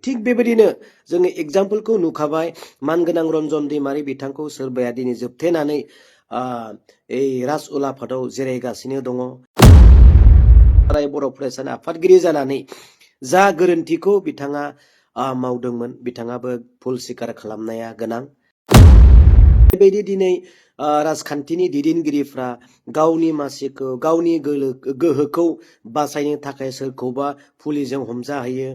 थिग बेबायदिनो जोङो एग्जाम्पलखौ नुखाबाय मानगोनां रन्जन दैमारि बिथांखौ सोरबाया दिनै जोबथेनानै राज उलाफादाव जिरायगासिनो दङ। बर' फरायसानि आफादगिरि जानानै जा गोरोन्थिखौ बिथाङा मावदोंमोन बिथाङाबो भुल स्वीकार खालामनाया गोनां। बेबायदि दिनै राजखान्थिनि दैदेनगिरिफ्रा गावनि मासिखौ गावनि गोहोखौ बासायनो थाखाय सोरखौबा पुलिसजों हमजाहैयो।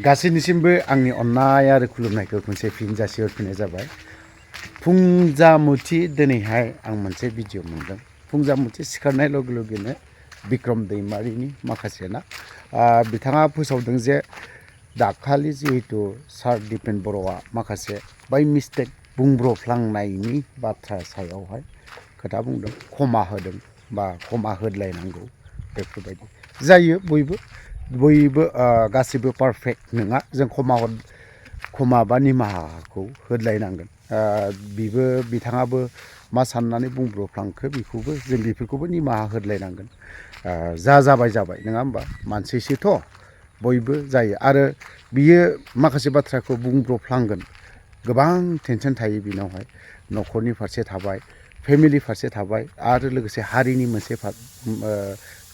गासैनिसिमबो आंनि अननाय आरो खुलुमनायखौ खनसे फिन जासिहरफिननाय जाबाय। फुंजामुथि दिनैहाय आं मोनसे भिडिअ मोनदों। फुंजामुथि सिखारनाय लोगो लोगोनो बिक्रम दैमारिनि माखासे बिथाङा फोसावदों जे दाखालि जिहेतु सार दिपेन बर'आ माखासे बाय मिस्टेक बुंब्रफ्लांनायनि बाथ्रा सायावहाय खोथा बुंदों, खमा होदों बा खमा होदलायनांगौ बेफोरबायदि जायो। बयबो गासिबो पारफेक्ट नङा। जों खमा बा निमाहाखौ होदलायनांगोन। बिथाङाबो मा साननानै बुंब्रफ्लांखो बेखौबो जों बेफोरखौबो निमाहा होदलायनांगोन। जाबाय नङा होमबा, मानसिसोथ' बयबो जायो। आरो बियो माखासे बाथ्राखौ बुंब्रफ्लांगोन, गोबां टेनसन थायो बिनावहाय। न'खरनि फारसे थाबाय, फेमिलि फारसे थाबाय, आरो लोगोसे हारिनि मोनसे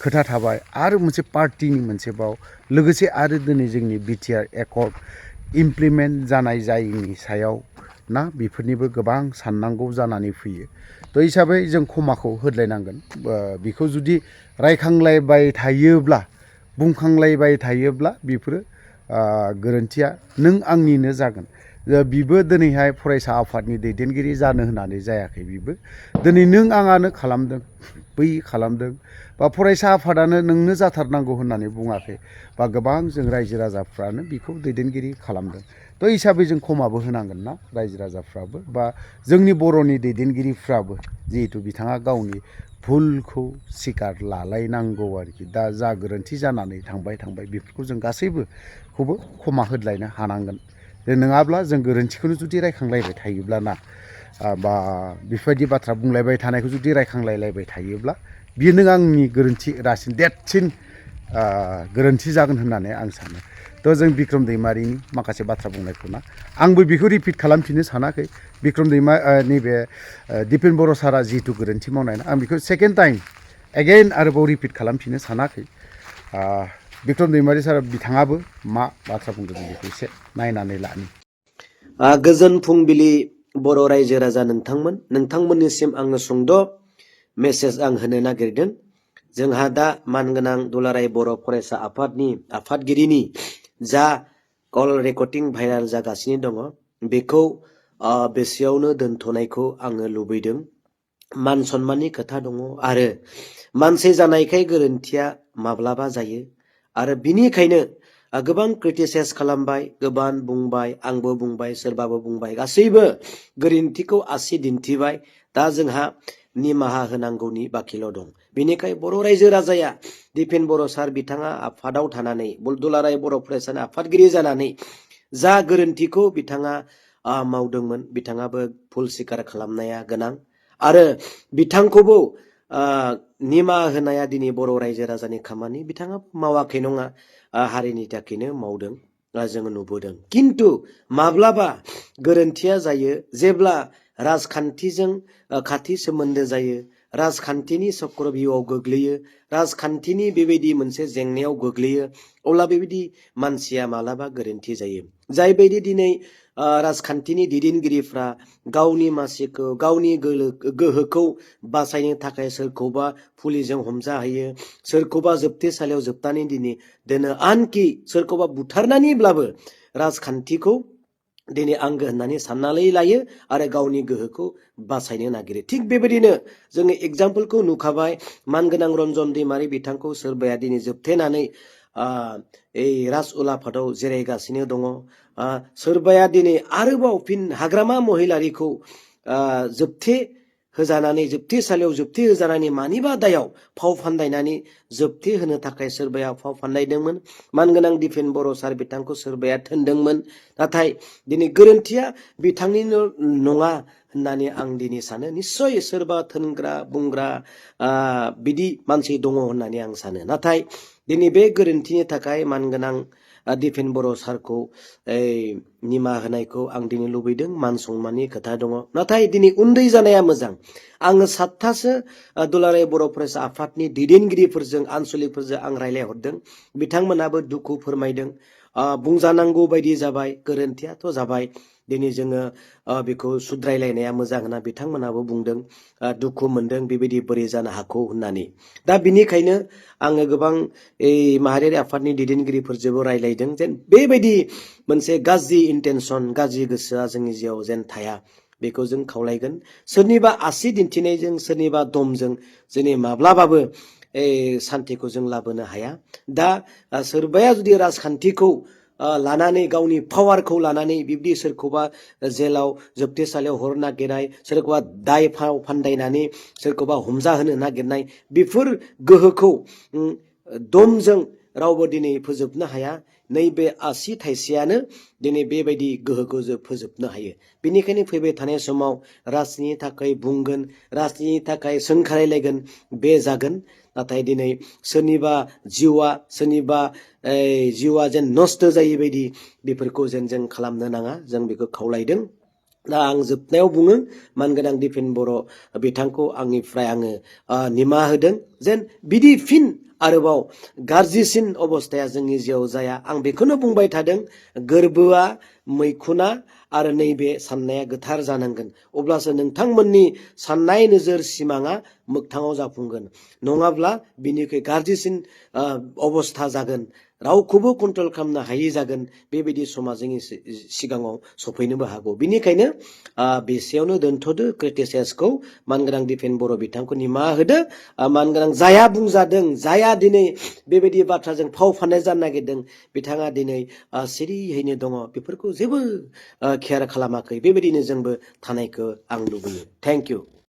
खोथा थाबाय, आरो मोनसे पार्टिनि मोनसे बाव लोगोसे आरो दिनै जोंनि बिटिआर एकर्ड इमप्लिमेन्ट जानाय जायैनि सायाव बेफोरनिबो गोबां साननांगौ जानानै फैयो। थ' हिसाबै जों खमाखौ होदलायनांगोन। बेखौ जुदि रायखांलायबाय थायोब्ला, बुंखांलायबाय थायोब्ला बेफोरो गोरोन्थिया नों आंनिनो जागोन। बिबो दिनैहाय फरायसा आफादनि दैदेनगिरि जानो होननानै जायाखै। बिबो दिनै नों आङानो खालामदों, बै खालामदों, बा फरायसा आफादानो नोंनो जाथारनांगौ होननानै बुङाखै, बा गोबां जों रायजो राजाफ्रानो बिखौ दैदेनगिरि खालामदों। थ' हिसाबै जों खमाबो होनांगोन ना, रायजो राजाफ्राबो बा जोंनि बर'नि दैदेनगिरिफ्राबो, जिहेतु बिथाङा गावनि भुलखौ स्वीकार लालायनांगौ आरोखि। दा जा गोरोन्थि जानानै थांबाय बेफोरखौ जों गासैबोखौबो खमा होदलायनो हानांगोन। नङाब्ला जों गोरोन्थिखौनो जुदि रायखांलायबाय थायोब्ला बा बेफोरबायदि बाथ्रा बुंलायबाय थानायखौ जुदि रायखांलायबाय थायोब्ला बियो नों आंनि गोरोन्थि देरसिन गोरोन्थि जागोन होननानै आं सानो। थ' जों बिक्रम दैमारिनि माखासे बाथ्रा बुंनायखौ आंबो बेखौ रिपिट खालामफिननो सानाखै। बिक्रम नैबे दिपेन बर' सारा जिहेतु गोरोन्थि मावनाय, आं बेखौ सेकेन्ड टाइम एगेइन आरोबाव रिपिट खालामफिननो सानाखै। बिक्रम दैमारि सार बिथाङाबो मा बाथ्रा बुंदों बेखौ एसे नायनानै लानि। गोजोन फुंबिलि बर' रायजो राजा नोंथांमोननिसिम आङो सुंद' मेसेज आं होनो नागिरदों। जोंहा दा मानगोनां दुलाराय बर' फरायसा आफादनि आफादगिरिनि जा कल रेकर्डिं भाइराल जागासिनो दङ, बेखौ बेसेयावनो दोनथ'नायखौ आङो लुबैदों। मान सन्माननि खोथा दङ, आरो मानसि जानायखाय गोरोन्थिया माब्लाबा जायो। आरो बिनिखायनो गोबां क्रिटिसाइज खालामबाय, गोबां बुंबाय, आंबो बुंबाय, सोरबाबो बुंबाय, गासैबो गोरोन्थिखौ आसि दिन्थिबाय। दा जोंहा निमाहा होनांगौनि बाखिल' दं। बेनिखायनो बर' रायजो राजाया दिपेन बर' सार बिथाङा आफादाव थानानै, दुलाराय बर' फरायसानि आफादगिरि जानानै जा गोरोन्थिखौ बिथाङा मावदोंमोन बिथाङाबो भुल स्वीकार खालामनाया गोनां। आरो बिथांखौबो निमाहा होनाया दिनै बर' रायजो राजानि खामानि। बिथाङा मावाखै नङा, हारिनि थाखायनो मावदों, जोङो नुबोदों। खिन्थु माब्लाबा गोरोन्थिया जायो जेब्ला राजखान्थिजों खाथि सोमोन्दो जायो, राजखान्थिनि चक्रबिउआव गोग्लैयो, राजखान्थिनि बेबायदि मोनसे जेंनायाव गोग्लैयो, अब्ला बेबायदि मानसिया मालाबा गोरोन्थि जायो। जायबायदि दिनै राजखान्थिनि दैदेनगिरिफ्रा गावनि मासिखौ गावनि गोहोखौ बासायनो थाखाय सोरखौबा पुलिसजों हमजाहैयो, सोरखौबा जोबथेसालियाव जोबनानै दोनो, आनखि सोरखौबा बुथारनानैब्लाबो राजखान्थिखौ दिनै आंगो होननानै साननानै लायो आरो गावनि गोहोखौ बासायनो नागिरो। थिग बेबायदिनो जोङो एग्जाम्पलखौ नुखाबाय। मानगोनां रन्जन दैमारि बिथांखौ सोरबाया दिनै जोबथेनानै राज उलाफादाव जिरायगासिनो दङ। सोरबाया दिनै आरोबाव फिन हाग्रामा महिलारिखौ जोबथेसालियाव जोबथे होजानानै मानिबा दायाव फाव फान्दायनानै जोबथे होनो थाखाय सोरबाया फाव फान्दायदोंमोन। मानगोनां दिपेन बर' सार बिथांखौ सोरबाया थोनदोंमोन। नाथाय दिनै गोरोन्थिया बिथांनिनो नङा होननानै आं दिनै सानो। निस्सय सोरबा थोनग्रा बुंग्रा बिदि मानसि दङ होननानै आं सानो। नाथाय दिनै बे गोरोन्थिनि थाखाय मानगोनां दिपेन बर' सारखौ निमाहा होनायखौ आं दिनै लुबैदों। मान सन्माननि खोथा दङ, नाथाय दिनै उन्दै जानाया मोजां। आङो 7थासो दुलाराय बर' फरायसा आफादनि दैदेनगिरिफोरजों आनसलिकफोरजों आं रायलायहरदों। बिथांमोनाबो दुखु फोरमायदों। बुंजानांगौ बायदि जाबाय, गोरोन्थियाथ' जाबाय। दिनै जोङो बेखौ सुद्रायलायनाया मोजां होनना बिथांमोनाबो बुंदों। दुखु मोनदों बेबायदि बोरै जानो हागौ होननानै। दा बिनिखायनो आङो गोबां माहारियारि आफादनि दैदेनगिरिफोरजोंबो रायलायदों जेन बेबायदि मोनसे गाज्रि इन्टेनसन, गाज्रि गोसोआ जोंनि जिउआव जेन थाया, बेखौ जों खावलायगोन। सोरनिबा आसि दिन्थिनायजों, सोरनिबा दमजों जोंनि माब्लाबाबो सान्थिखौ जों लाबोनो हाया। दा सोरबाया जुदि राजखान्थिखौ लानानै, गावनि पावारखौ लानानै बिब्दि सोरखौबा जेलाव जोबथेसालियाव हरनो नागिरनाय, सोरखौबा दाय फाव फान्दायनानै सोरखौबा हमजाहोनो नागिरनाय, बेफोर गोहोखौ दमजों रावबो दिनै फोजोबनो हाया। नैबे आसि थाइसेयानो दिनै बेबायदि गोहोखौ जों फोजोबनो हायो। बेनिखायनो फैबाय थानाय समाव राजनिनि थाखाय बुंगोन, राजनिनि थाखाय सोंखारिलायगोन, बे जागोन। नाथाय दिनै सोरनिबा जिउआ जेन नस्थ' जायै बायदि बेफोरखौ जेन जों खालामनो नाङा, जों बेखौ खावलायदों। दा आं जोबनायाव बुङो, मानगोनां दिपेन बर' बिथांखौ आंनिफ्राय आङो निमाहा होदों। जेन बिदि फिन आरोबाव गाज्रिसिन अबस्थाया जोंनि जिउआव जाया, आं बेखौनो बुंबाय थादों। गोरबोआ, मैखुना आरो नैबे साननाया गोथार जानांगोन। अब्लासो नोंथांमोननि साननाय, नोजोर, सिमाङा मोगथाङाव जाफुंगोन। नङाब्ला बिनिख्रुइ गाज्रिसिन अबस्था जागोन। रावखौबो कन्ट्रल खालामनो हायि जागोन। बेबायदि समा जोंनि सिगाङाव सफैनोबो हागौ। बिनिखायनो बेसेयावनो दोनथ'दो क्रिटिसाइजखौ। मानगोनां दिपेन बर' बिथांखौ निमाहा होदो। मानगोनां जाया बुंजादों, जाया दिनै बेबायदि बाथ्राजों फाव फान्दाय जानो नागिरदों, बिथाङा दिनै सिरियैनो दङ। बेफोरखौ जेबो केयार खालामाखै। बेबायदिनो जोंबो थानायखौ आं लुबैयो। Thank you.